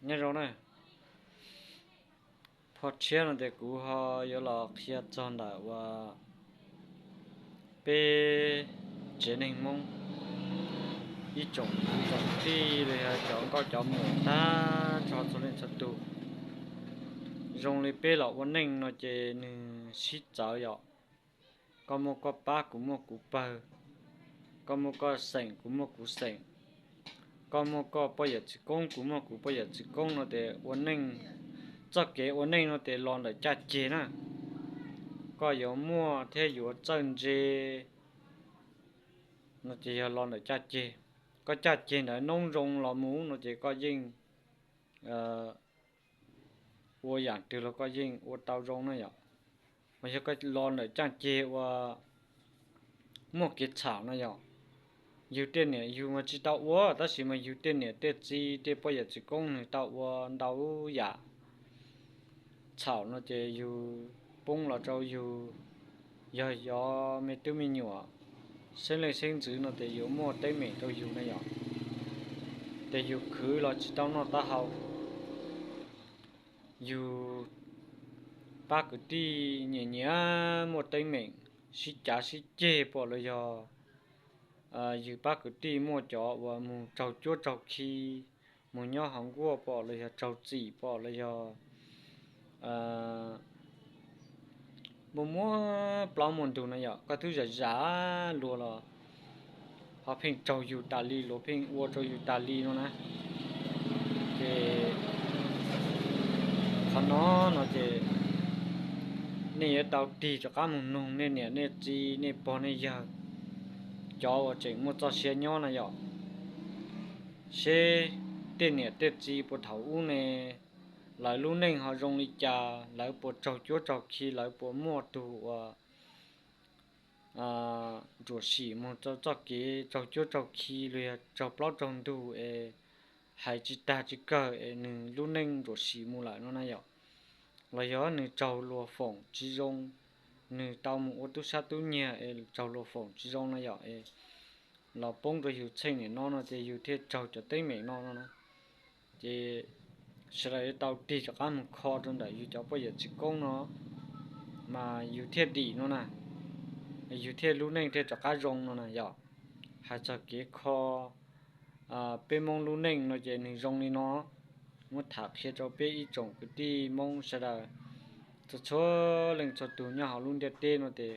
Nyob zoo na, phau tshiab no ces kuv ho yuav los qhia txog ntawm uas peb tsev neeg Hmoob, ib tsoom kwv tsoom tij los yog cov nkauj cov muam tag nrho txhua leej txhua tus. Zoo li peb los ua neej no ces nws sib txawv yom. Koj muaj koj pab, kuv muaj kuv pawg, koj muaj koj xeem, kuv muaj kuv xeem, koj muaj koj poj yawm txwv koob, kuv muaj kuv poj yawm txwv koob no ces ua neej, txoj kev ua neej no ces los ntawm caj ceg na. Koj yuav muaj thiab yuav txawj ntse no ces yog los ntawm caj ceg. Koj caj ceg ntawd noob zoo los mus no ces koj yeej ua yam twg los koj yeej ua tau zoo na yom. Mas yog koj los ntawm caj ceg ua muaj kev txhaum na yom. Yug tej niam yug mas tsis tau ua, tab sis mas yug tej niam tej txiv tej poj yawm txwv koob nws tau ua ntau yam txhaum no ces yug poob los rau yug, yog cov me tub me nyuam xeeb leej xeeb ntxwv no ces yuav muaj teeb meem rau yug na yom. Ces yug khwv los tsis tau noj taub hau, yug pab kwv tij nyiam nyiam muaj teeb meem, sib cav sib ceg pom los yog yug pab kwv tij muaj cov uas mus raug cuab raug khi, mus nyob hauv nkuaj pom los yog raug txim pom los yog muaj muaj plaub muaj ntug no yom, koj twb zam zam luag los ho pheej raug yug tas li, luag pheej ua rau yug tas li no na. Ces qhov no no ces nej yuav tau tig rov qab mus nug nej niam nej txiv nej pog nej yawg, cov uas tseem muaj txoj sia nyob na yom, seb tej niam tej txiv puas thaum ub ne, lawv lub neej ho zoo li cas, lawv puas raug cuab raug khi, lawv puas muaj tug uas ruam sim mus rau txoj kev raug cuab raug khi los yog raug plaub raug ntug es hais tsis tag tsis kawg es nws lub neej ruam sim mus lawm no na yom. Los yog nws raug luag foom tsis zoo, nws tau mus ua tub sab tub nyiag es raug luag foom tsis zoo na yom, es los poob rau yus txheej niam no no ces yus thiaj raug cov teeb meem no no na. Ces sawv daws yuav tau tig rov qab mus kho rau ntawm yus cov poj yawm txiv koob no, mas yus thiaj dim no na, yus thiaj lub neej thiaj rov qab zoo no na yom. Hais txog kev kho peb Hmoob lub neej no ces nws zoo li no. Muab tham qhia rau peb ib tsoom kwv tij Hmoob sawv daws, txhua txhua leej txhua tus nyob hauv lub ntiaj teb no ces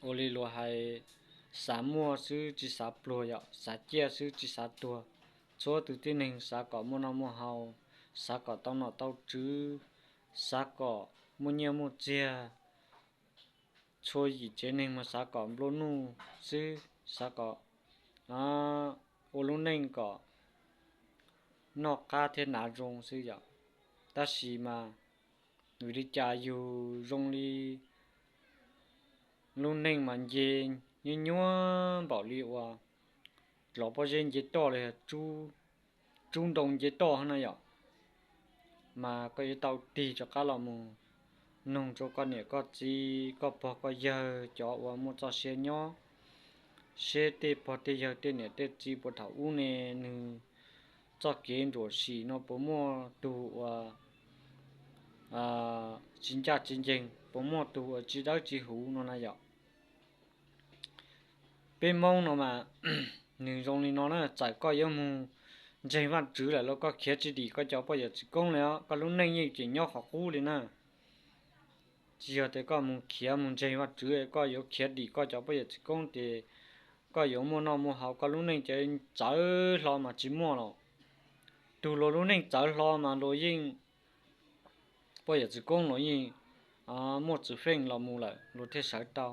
ua li luag hais, xav muaj xwb tsis xav pluag yom, xav ciaj xwb tsis xav tuag. Txhua tus tib neeg xav kom muaj noj muaj haus, xav kom tau nom tau tswv, xav kom muaj nyiaj muaj txiag. Txhua yim tsev neeg mas xav kom nplua nuj xwb, xav kom ua lub neej kom noj qab thiab hnav zoo xwb yom. Tab sis mas vim li cas yus zoo li lub neej mas nce nyuaj nyuaj npaum li uas lov pob zeb nce toj los yog tsub ntoo nce toj na yom. Mas koj yuav tau tig rov qab los mus noog rau koj niam koj txiv koj pog koj yawg cov uas muaj txoj sia nyob, seb tej pog tej yawg tej niam tej txiv puas thaum ub ne, nws txoj kev ruam sim no puas muaj tug uas tsis ncaj tsis ncees, puas muaj tug uas tsis dawb tsis huv no na yom. Peb Hmoob no mas nws zoo li no na, txawm koj yuav mus ntseeg Vaj Tswv lawm los koj khiav tsis dim koj cov poj yawm txiv koob li os, koj lub neej yeej tseem nyob qhov qub li na. Tsis yog tias koj mus khiav mus ntseeg Vaj Tswv koj yuav khiav dim koj cov poj yawm txiv koob ces koj yuav muaj noj muaj haus, koj lub neej ces txawv hlo mas tsis muaj los. Tus luag lub neej txawv hlo mas luag yeej, poj yawm txiv koob luag yeej muaj txwv feej los mus lawm luag thiaj sawv tau.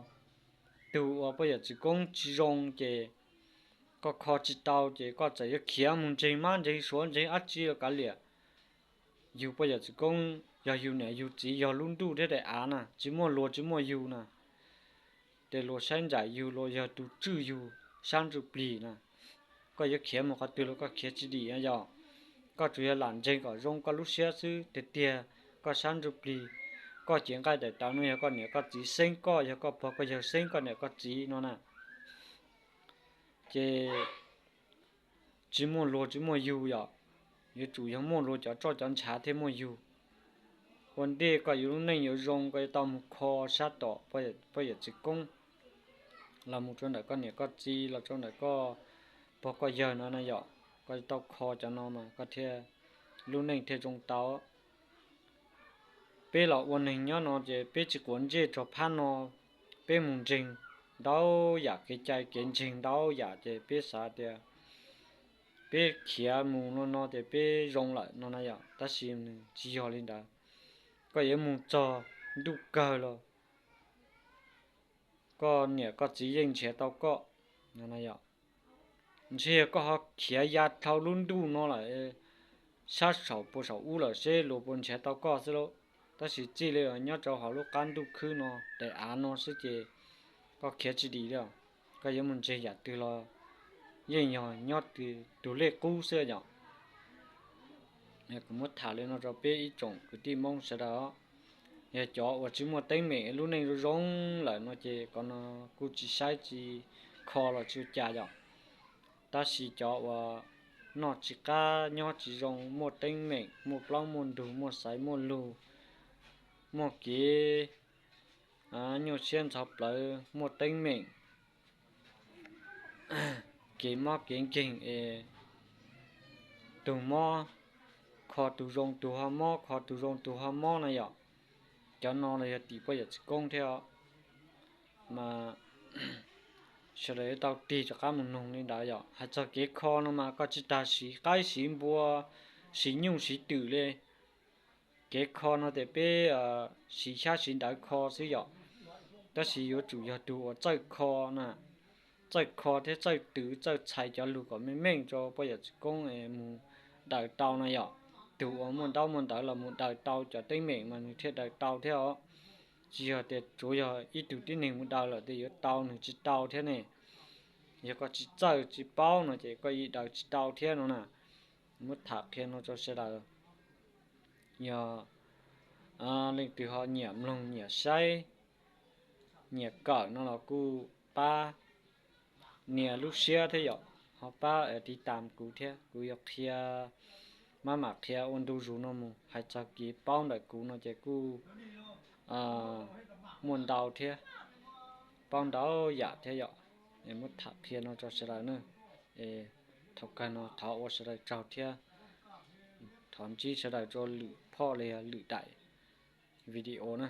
Tus uas poj yawm txiv koob tsis zoo ces koj kho tsis tau ces koj txawm yuav khiav mus ntseeg mab ntseeg suav ntseeg dab tsi los kav liam. Yug poj yawm txiv koob yog yug niam yug txiv, yog lub ntuj thiab daim av na, tsis muaj luag tsis muaj yug na. Ces luag saib ntsais yug, luag yog tus tswj yug sab ntsuj plig na. Koj yuav khiav mus qhov twg los koj khiav tsis dim na yog. Koj tsuas yog lam ntseeg kom zoo koj lub siab xwb, tiag tiag koj sab ntsuj plig, koj cev nqaij daim tawv no yog koj niam koj txiv xeeb koj, yog koj pog koj yawg xeeb koj niam koj txiv no na. Ces tsis muaj luag tsis muaj yug yom. yuav tsum yog muaj luag cov roj cov ntshav thiaj muaj yug. Ua ntej koj yuav lub neej yuav zoo koj yuav tau mus kho sab tom poj yawm txwv koob, los mus rau ntawm koj niam koj txiv los rau ntawm koj pog koj yawg no na yom. Koj yuav tau kho cov no mas koj thiaj, lub neej thiaj zoo tau. Peb los ua neeg nyob no ces peb tsis quav ntsej rau phab no, peb mus ntseeg ntau yam kev cai kev ntseeg ntau yam ces peb xav tias peb khiav mus no no ces peb zoo lawm no na yom, tab sis nws tsis yog li ntawd. Koj yuav mus txog ntuj kawg los koj niam koj txiv yeej nrhiav tau koj no na yom. Ntshe koj ho khiav ya dhau lub ntuj no lawm, sab saum puas saum ub lawm seb luag puas nrhiav tau koj xwb lauj. Tab sis txij li nyob rau hauv lub qab ntuj khwb no daim av no xwb ces koj khiav tsis dim li. Koj yuav mus ntseeg yam twg los yeej yog nyob tus lej qub xwb yom. Kuv muab tham li no rau peb ib tsoom kwv tij Hmoob sawv daws. Yog cov uas tsis muaj teeb meem lub neej zoo zoo lawm no ces qhov no kuj tsis saib tsis kho los tsis ua cas yom. Tab sis cov uas noj tsis qab nyob tsis zoo, muaj teeb meem, muaj plaub muaj ntug, muaj xaiv muaj lug, muaj kev nyuaj siab ntxhov plawv, muaj teeb meem, kev mob kev nkeeg es tus mob kho tus zoo, tus ho mob kho tus zoo, tus ho mob na yom. Cov no los yog tim poj yawm txwv koob thiab os. Mas sawv daws yuav tau tig rov qab mus noog li ntawd yom. Hais txog kev kho no mas koj tsis tas siv qaib siv npua, siv nyuj siv twm li. Kev kho no ces peb siv xyab siv ntawv kho xwb yom. Tab sis yuav tsum yog tus uas txawj kho na, txawj kho thiab txawj twv txawj txhais cov lus kom meej meej rau poj yawm txwv koob es mus daws tau na yom. Tus uas muaj ntaub muaj ntawv los mus daws tau cov teeb meem mas nws thiaj daws tau thiab os. Tsis yog tias tsuav yog ib tug tib neeg mus daws lawm tias yuav tau, nws tsis tau thiab ne. Yog koj tsis txawj tsis paub no ces koj yeej daws tsis tau thiab no na. Muab tham qhia no rau sawv daws. Yog leej twg ho nyiam mloog nyiam saib nyiam kawm no los kuj pab nias lub siab thiab yom, ho pab tiv tam kuv thiab, kuv yuav qhia, maj mam qhia ua ntu zus no mus. Hais txog kev paub ntawm kuv no ces kuj muaj ntau thiab, paub ntau yam thiab yom. Muab tham qhia no rau sawv daws na. Thaum kawg no thov ua sawv daws tsaug thiab, thov ntsib sawv daws rau lwm phoj los yog lwm daim video na.